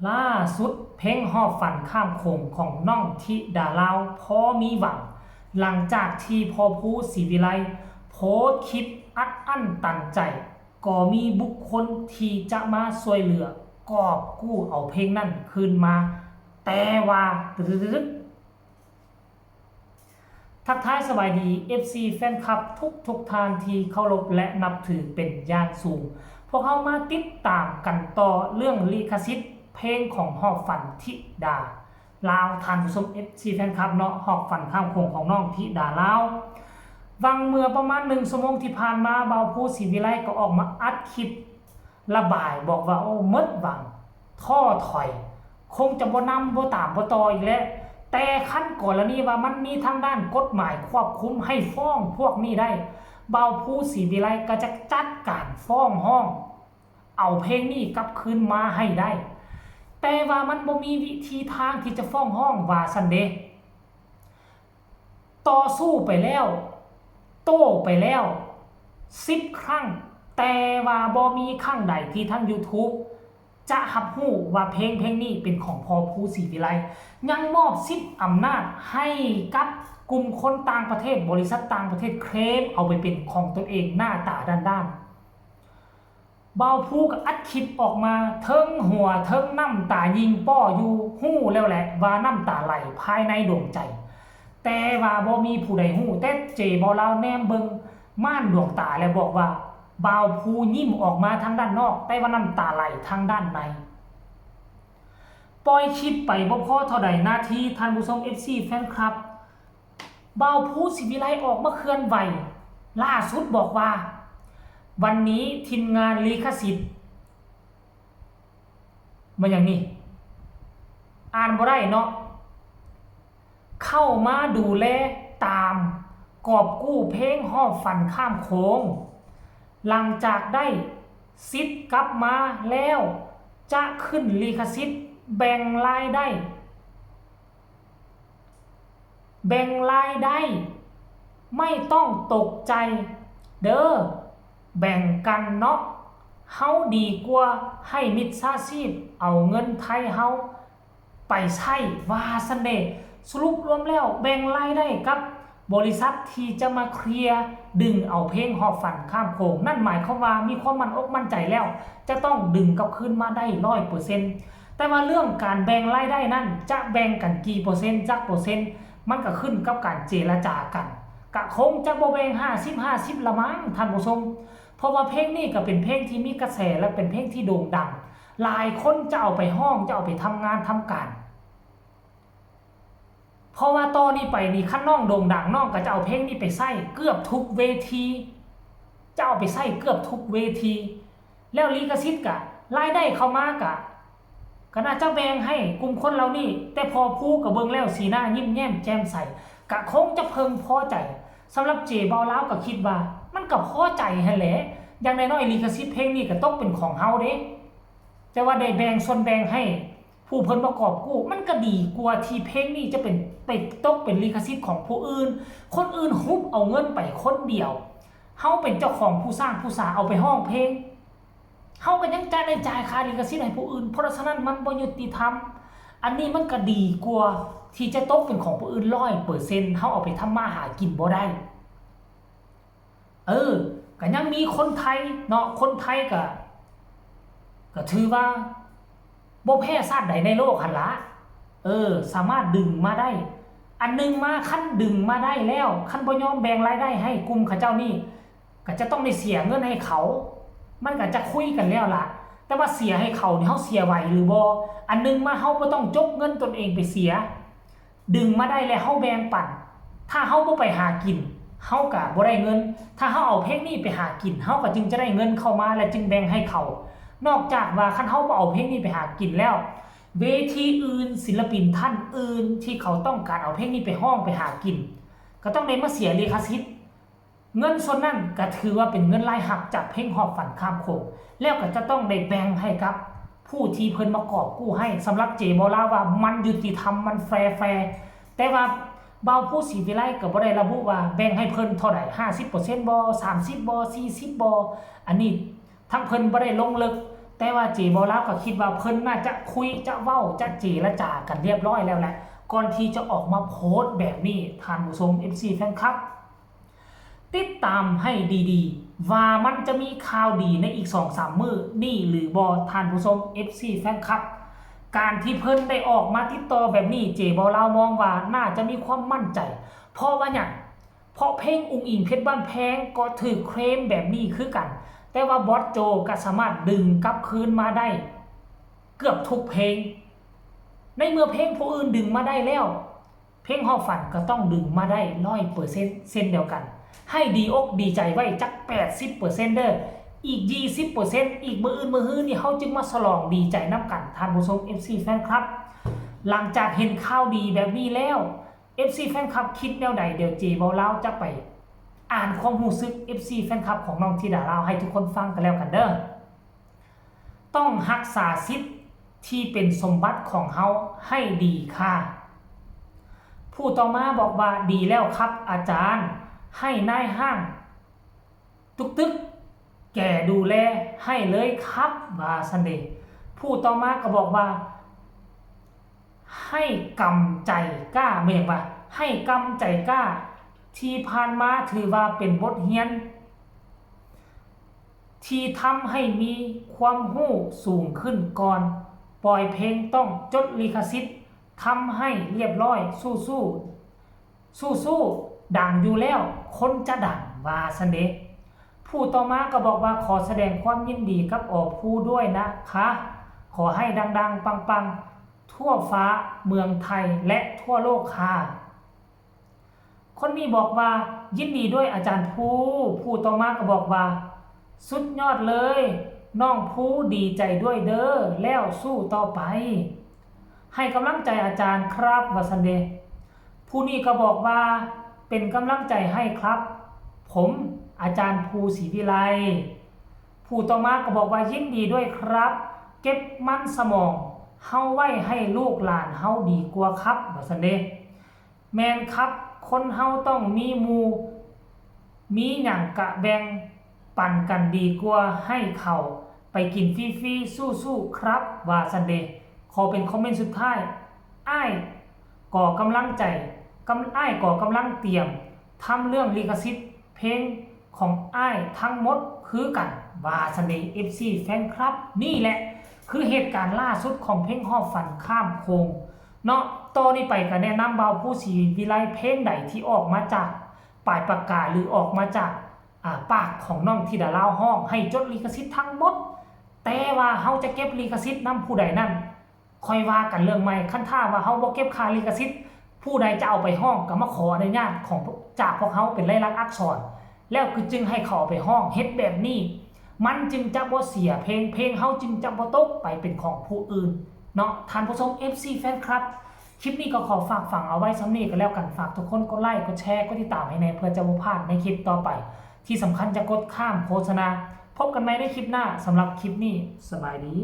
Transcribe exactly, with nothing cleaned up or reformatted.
ล่าสุดเพลงฮอบฝันข้ามโขงของน้องธิดาลาวพอมีหวัง หลังจากที่พ่อภูศรีวิไลโพสต์คลิปอัดอั้นตันใจ ก็มีบุคคลที่จะมาช่วยเหลือกอบกู้เอาเพลงนั้นคืนมา แต่ว่าตึกๆ ทักทายสบายดี เอฟซี แฟนคลับทุกทุกท่านที่เคารพและนับถือเป็นอย่างสูง พวกเรามาติดตามกันต่อเรื่องลิขสิทธิ์เพลงของฮอบฝันธิดาลาว ท่านผู้ชม เอฟซี แฟนคลับเนาะ ฮอบฝันข้ามโขงของน้องธิดาลาว หว่างเมื่อประมาณหนึ่งชั่วโมงที่ผ่านมา บ่าวภูศรีวิไลก็ออกมาอัดคลิป ระบายบอกว่า โอ้ หมดหวัง ท้อถอย คงจะบ่นำบ่ตามบ่ต่ออีกแล้ว แต่คันกรณีว่ามันมีทางด้านกฎหมายควบคุมให้ฟ้องพวกนี้ได้ บ่าวภูศรีวิไลก็จะจัดการฟ้องร้อง เอาเพลงนี้กลับคืนมาให้ได้ แต่ว่ามันบ่มีวิธีทางที่จะฟ้องร้องว่าซั้นเด้ ต่อสู้ไปแล้ว โต้ไปแล้ว สิบ ครั้ง แต่ว่าบ่มีครั้งใดที่ทาง YouTube จะรับรู้ว่าเพลงเพลงนี้เป็นของพ่อภูศรีวิไล ยังมอบสิทธิ์อำนาจให้กับกลุ่มคนต่างประเทศ บริษัทต่างประเทศเคลมเอาไปเป็นของตนเองหน้าตาด้านๆ บ่าวภูก็อัดคลิปออกมา เทิงหัวเทิงน้ำตายิงป้ออยู่ ฮู้แล้วแหละว่าน้ำตาไหลภายในดวงใจ แต่ว่าบ่มีผู้ใดฮู้ แต่เจบ่าวลาวแนมเบิ่งม่านดวงตาแล้วบอกว่า บ่าวภูยิ้มออกมาทางด้านนอก แต่ว่าน้ำตาไหลทางด้านใน ปล่อยคลิปไปบ่พอเท่าใดนาที ท่านผู้ชม เอฟซี แฟนคลับ บ่าวภูศรีวิไลออกมาเคลื่อนไหว ล่าสุดบอกว่า วันนี้ทีมงานลิขสิทธิ์ มาอย่างนี้ อ่านบ่ได้เนาะ เข้ามาดูแลตามกอบกู้เพลงฮอบฝันข้ามโขง หลังจากได้สิทธิ์กลับมาแล้ว จะขึ้นลิขสิทธิ์แบ่งรายได้ แบ่งรายได้ ไม่ต้องตกใจเด้อ แบ่งกันเนาะ เฮาดีกว่าให้มิจฉาชีพเอาเงินไทยเฮาไปใช้ ว่าซั้นเด้ สรุปรวมแล้วแบ่งรายได้กับบริษัทที่จะมาเคลียร์ดึงเอาเพลงฮอบฝันข้ามโขง นั่นหมายความว่ามีความมั่นอกมั่นใจแล้ว จะต้องดึงกลับคืนมาได้ร้อยเปอร์เซ็นต์ แต่ว่าเรื่องการแบ่งรายได้นั้นจะแบ่งกันกี่เปอร์เซ็นต์ จักเปอร์เซ็นต์ มันก็ขึ้นกับการเจรจากัน ก็คงจะบ่แบ่งห้าสิบห้าสิบละมั้งท่านผู้ชม เพราะว่าเพลงนี้ก็เป็นเพลงที่มีกระแสและเป็นเพลงที่โด่งดัง หลายคนจะเอาไปฮ้อง จะเอาไปทำงานทำการ เพราะว่าต่อนี้ไปนี่คันน้องโด่งดัง น้องก็จะเอาเพลงนี้ไปใช้เกือบทุกเวที จะเอาไปใช้เกือบทุกเวที แล้วลิขสิทธิ์กะรายได้เข้ามากะ ก็น่าจะแบ่งให้กลุ่มคนเหล่านี้ แต่พ่อภูก็เบิ่งแล้วสีหน้ายิ้มแย้มแจ่มใส ก็คงจะเพิ่งพอใจ สำหรับเจบ่าวลาวก็คิดว่ามันก็พอใจหั้นแหละ อย่างน้อยๆลิขสิทธิ์เพลงนี้ก็ตกเป็นของเฮาเด้ แต่ว่าได้แบ่งส่วนแบ่งให้ผู้เพิ่นประกอบกู้ มันก็ดีกว่าที่เพลงนี้จะเป็นไปตกเป็นลิขสิทธิ์ของผู้อื่น คนอื่นฮุบเอาเงินไปคนเดียว เฮาเป็นเจ้าของผู้สร้างผู้สาเอาไปฮ้องเพลง เฮาก็ยังจะได้จ่ายค่าลิขสิทธิ์ให้ผู้อื่น เพราะฉะนั้นมันบ่ยุติธรรม อันนี้มันก็ดีกว่าที่จะตกเป็นของผู้อื่นร้อยเปอร์เซ็นต์ เฮาเอาไปทำมาหากินบ่ได้ เออ ก็ยังมีคนไทยเนาะ คนไทยก็ ก็ถือว่าบ่แพ้ชาติใดในโลกหั้นละ เออ สามารถดึงมาได้ อันหนึ่งมา คันดึงมาได้แล้ว คันบ่ยอมแบ่งรายได้ให้กลุ่มเขาเจ้านี่ ก็จะต้องได้เสียเงินให้เขา มันก็จะคุยกันแล้วล่ะ แต่ว่าเสียให้เขานี่ เฮาเสียไหวหรือบ่ อันหนึ่งมา เฮาบ่ต้องจกเงินตนเองไปเสีย ดึงมาได้แล้วเฮาแบ่งปัน ถ้าเฮาบ่ไปหากิน เฮาก็บ่ได้เงิน ถ้าเฮาเอาเพลงนี้ไปหากิน เฮาก็จึงจะได้เงินเข้ามาและจึงแบ่งให้เขา นอกจากว่าคันเฮาบ่เอาเพลงนี้ไปหากินแล้ว เวทีอื่น ศิลปินท่านอื่นที่เขาต้องการเอาเพลงนี้ไปฮ้องไปหากิน ก็ต้องได้มาเสียลิขสิทธิ์ เงินส่วนนั้นก็ถือว่าเป็นเงินรายรับจากเพลงฮอบฝันข้ามโขง แล้วก็จะต้องได้แบ่งให้กับผู้ที่เพิ่นมากอบกู้ให้ สำหรับเจบ่าวลาวว่ามันยุติธรรม มันแฟร์แฟร์ แต่ว่าบ่าวภูศรีวิไลก็บ่ได้ระบุว่าแบ่งให้เพิ่นเท่าใด ห้าสิบเปอร์เซ็นต์ บ่ สามสิบ บ่ สี่สิบ บ่ อันนี้ทางเพิ่นบ่ได้ลงลึก แต่ว่าเจบ่าวลาวก็คิดว่าเพิ่นน่าจะคุยจะเว้าจะเจรจากันเรียบร้อยแล้วแหละ ก่อนที่จะออกมาโพสต์แบบนี้ ท่านผู้ชม เอฟซี แฟนคลับ ติดตามให้ดีๆ ว่ามันจะมีข่าวดีในอีกสองสามมื้อนี่หรือบ่ ท่านผู้ชม เอฟซี แฟนคลับ การที่เพิ่นได้ออกมาติดต่อแบบนี้ เจบ่าวลาวมองว่าน่าจะมีความมั่นใจ เพราะว่าหยัง เพราะเพลงอุ๋งอิ๋งเพชรบ้านแพงก็ถืกเคลมแบบนี้คือกัน แต่ว่าบอสโจก็สามารถดึงกลับคืนมาได้ เกือบทุกเพลง ในเมื่อเพลงผู้อื่นดึงมาได้แล้ว เพลงฮอดฝันก็ต้องดึงมาได้ร้อยเปอร์เซ็นต์เช่นเดียวกัน ให้ดีอกดีใจไว้จักแปดสิบเปอร์เซ็นต์เด้อ อีกยี่สิบเปอร์เซ็นต์ อีกมื้ออื่นมื้อฮื้อนี่เฮาจึงมาฉลองดีใจนำกัน ท่านผู้ชม เอฟซี แฟนคลับ หลังจากเห็นข่าวดีแบบนี้แล้ว เอฟซี แฟนคลับคิดแนวใด เดี๋ยวเจบ่าวลาวจะไปอ่านความรู้สึก เอฟซี แฟนคลับของน้องธิดาลาวให้ทุกคนฟังกันแล้วกันเด้อ ต้องรักษาสิทธิ์ที่เป็นสมบัติของเฮาให้ดีค่ะ ผู้ต่อมาบอกว่า ดีแล้วครับอาจารย์ ให้นายห้าง ตึกๆ แกดูแลให้เลยครับ ว่าซั้นเด้ ผู้ต่อมาก็บอกว่า ให้กำใจกล้า แม่นหยังวะ ให้กำใจกล้า ที่ผ่านมาถือว่าเป็นบทเรียน ที่ทำให้มีความรู้สูงขึ้นก่อน ปล่อยเพลงต้องจดลิขสิทธิ์ ทำให้เรียบร้อย สู้ๆ สู้ๆ ดังอยู่แล้ว คนจะดัง ว่าซั้นเด้ ผู้ต่อมาก็บอกว่า ขอแสดงความยินดีกับออภูด้วยนะคะ ขอให้ดังๆ ปังๆ ทั่วฟ้าเมืองไทยและทั่วโลกค่ะ คนนี้บอกว่า ยินดีด้วยอาจารย์ภู ผู้ต่อมาก็บอกว่า สุดยอดเลย น้องภูดีใจด้วยเด้อ แล้วสู้ต่อไป ให้กำลังใจอาจารย์ครับ ว่าซั้นเด้ ผู้นี้ก็บอกว่า เป็นกำลังใจให้ครับ ผมอาจารย์ภูศรีวิไล ผู้ต่อมาก็บอกว่า ยินดีด้วยครับ เก็บมันสมองเฮาไว้ให้ลูกหลานเฮาดีกว่าครับ ว่าซั้นเด้ แม่นครับ คนเฮาต้องมีหมู่ มีหยังกะแบ่งปันกันดีกว่าให้เขาไปกินฟรีๆ สู้ๆ ครับ ว่าซั้นเด้ ขอเป็นคอมเมนต์สุดท้าย อ้ายก่อกำลังใจ กำ อ้ายก่อกำลังเตรียมทำเรื่องลิขสิทธิ์เพลงของอ้ายทั้งหมดคือกัน ว่าซั้นเด้ เอฟซี แฟนคลับ นี่แหละคือเหตุการณ์ล่าสุดของเพลงฮอดฝันข้ามโขงเนาะ ต่อนี้ไปก็แนะนำบ่าวภูศรีวิไล เพลงใดที่ออกมาจากปลายปากกา หรือออกมาจาก อ่า ปากของน้องธิดาลาวฮ้อง ให้จดลิขสิทธิ์ทั้งหมด แต่ว่าเฮาจะเก็บลิขสิทธิ์นำผู้ใดนั้น ค่อยว่ากันเรื่องใหม่ คันถ้าว่าเฮาบ่เก็บค่าลิขสิทธิ์ ผู้ใดจะเอาไปฮ้องก็มาขออนุญาตของ จากพวกเฮาเป็นลายลักษณ์อักษร แล้วก็จึงให้เขาเอาไปฮ้อง เฮ็ดแบบนี้ มันจึงจะบ่เสียเพลง เพลงเฮาจึงจะบ่ตกไปเป็นของผู้อื่นเนาะ ท่านผู้ชม เอฟซี แฟนคลับ คลิปนี้ก็ขอฝากฝังเอาไว้ส่ำนี้ก็แล้วกัน ฝากทุกคนกดไลค์ กดแชร์ กดติดตามให้แหน่ เพื่อจะบ่พลาดในคลิปต่อไป ที่สำคัญจะกดข้ามโฆษณา พบกันใหม่ในคลิปหน้า สำหรับคลิปนี้ สบายดี